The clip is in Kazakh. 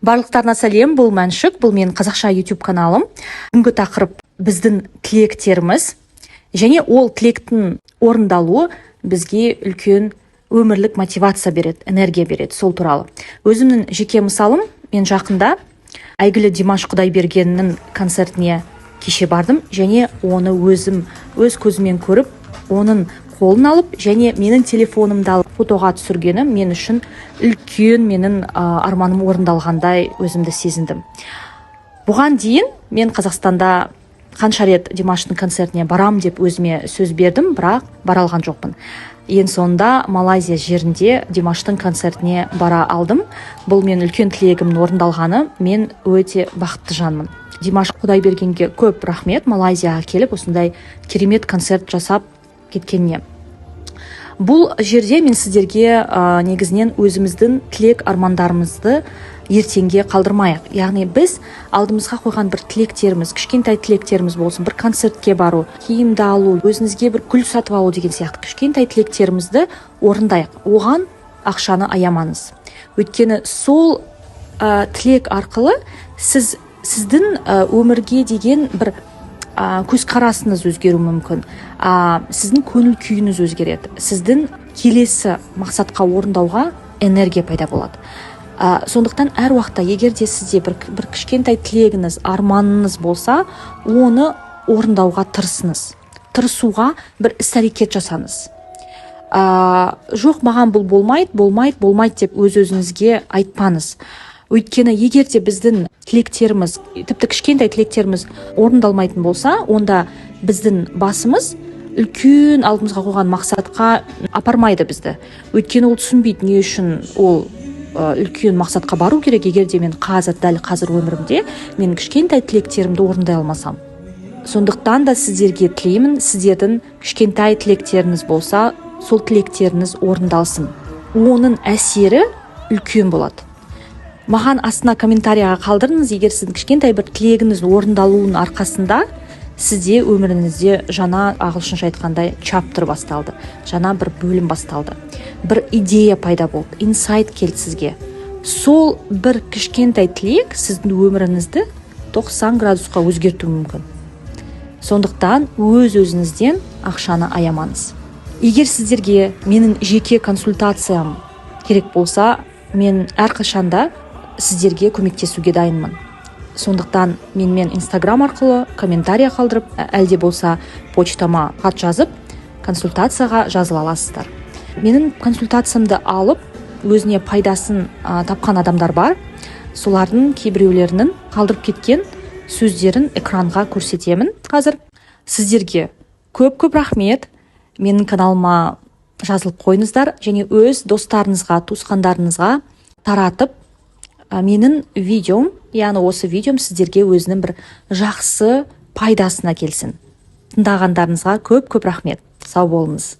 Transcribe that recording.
Барлықтарына сәлем! Бұл Мәншүк, бұл менің қазақша YouTube каналым. Бүгінгі тақырып: біздің тілектеріміз және ол тілектің орындалуы бізге үлкен өмірлік мотивация береді, энергия береді. Сол туралы өзімнің жеке мысалым: мен жақында әйгілі Димаш Құдайбергеннің концертіне кеше бардым және оны өзім өз көзіммен көріп, оның қолын алып және менің телефонымды алып фотоға түсіргені мен үшін үлкен менің арманым орындалғандай өзімді сезіндім. Бұған дейін мен Қазақстанда қанша рет Димаштың концертіне барам деп өзіме сөз бердім, бірақ бара алған жоқпын. Ең соңында Малайзия жерінде Димаштың концертіне бара алдым. Бұл мен үлкен тілегімнің орындалғаны. Мен өте бақытты жанмын. Димаш Құдайбергенге көп рахмет Малайзияға келіп, осындай керемет концерт жасап кеткеніне. Бұл жерде мен сіздерге негізінен өзіміздің тілек армандарымызды ертеңге қалдырмайық, яғни біз алдымызға қойған бір тілектеріміз, кішкентай тілектеріміз болсын, бір концертке бару, киімді алу, өзіңізге бір гүл сатып алу деген сияқты кішкентай тілектерімізді орындайық. Оған ақшаны аямаңыз, өйткені сол тілек арқылы сіздің өмірге деген бір көзқарасыңыз өзгеруі мүмкін, сіздің көңіл күйіңіз өзгереді, сіздің келесі мақсатқа орындауға энергия пайда болады. Сондықтан әр уақытта, егер де сізде бір кішкентай тілегіңіз, арманыңыз болса, оны орындауға тырысыңыз, тырысуға бір іс әрекет жасаңыз. Жоқ, маған бұл болмайды, болмайды, болмайды деп өз өзіңізге айтпаңыз. Өйткені егер де біздің тілектеріміз, тіпті кішкентай тілектеріміз орындалмайтын болса, онда біздің басымыз үлкен алдымызға қойған мақсатқа апармайды бізді. Өйткені ол түсінбейді, не үшін ол үлкен мақсатқа бару керек, егер де мен қазір, дәл қазір өмірімде мен кішкентай тілектерімді орындай алмасам. Сондықтан да сіздерге тілеймін: сіздердің кішкентай тілектеріңіз болса, сол тілектеріңіз орындалсын, оның әсері үлкен болады. Маған астына комментарийға қалдырыңыз, егер сіздің кішкентай бір тілегіңіз орындалуының арқасында сізде өміріңізде жаңа, ағылшынша айтқандай, chapter басталды, жаңа бір бөлім басталды, бір идея пайда болды, инсайт келді сізге. Сол бір кішкентай тілек сіздің өміріңізді 90 градусқа өзгертуі мүмкін. Сондықтан өз өзіңізден ақшаны аямаңыз. Егер сіздерге менің жеке консультациям керек болса, мен әрқашанда сіздерге көмектесуге дайынмын. Сондықтан менімен Инстаграм арқылы комментарий қалдырып, әлде болса почтама хат жазып, консультацияға жазыла аласыздар. Менің консультациямды алып, өзіне пайдасын тапқан адамдар бар. Солардың кейбіреулерінің қалдырып кеткен сөздерін экранға көрсетемін қазір. Сіздерге көп көп рахмет. Менің каналыма жазылып қойыңыздар және өз достарыңызға, туысқандарыңызға таратып, менің видеом, яғни осы видеом сіздерге өзінің бір жақсы пайдасына келсін. Тыңдағандарыңызға көп көп рахмет. Сау болыңыз.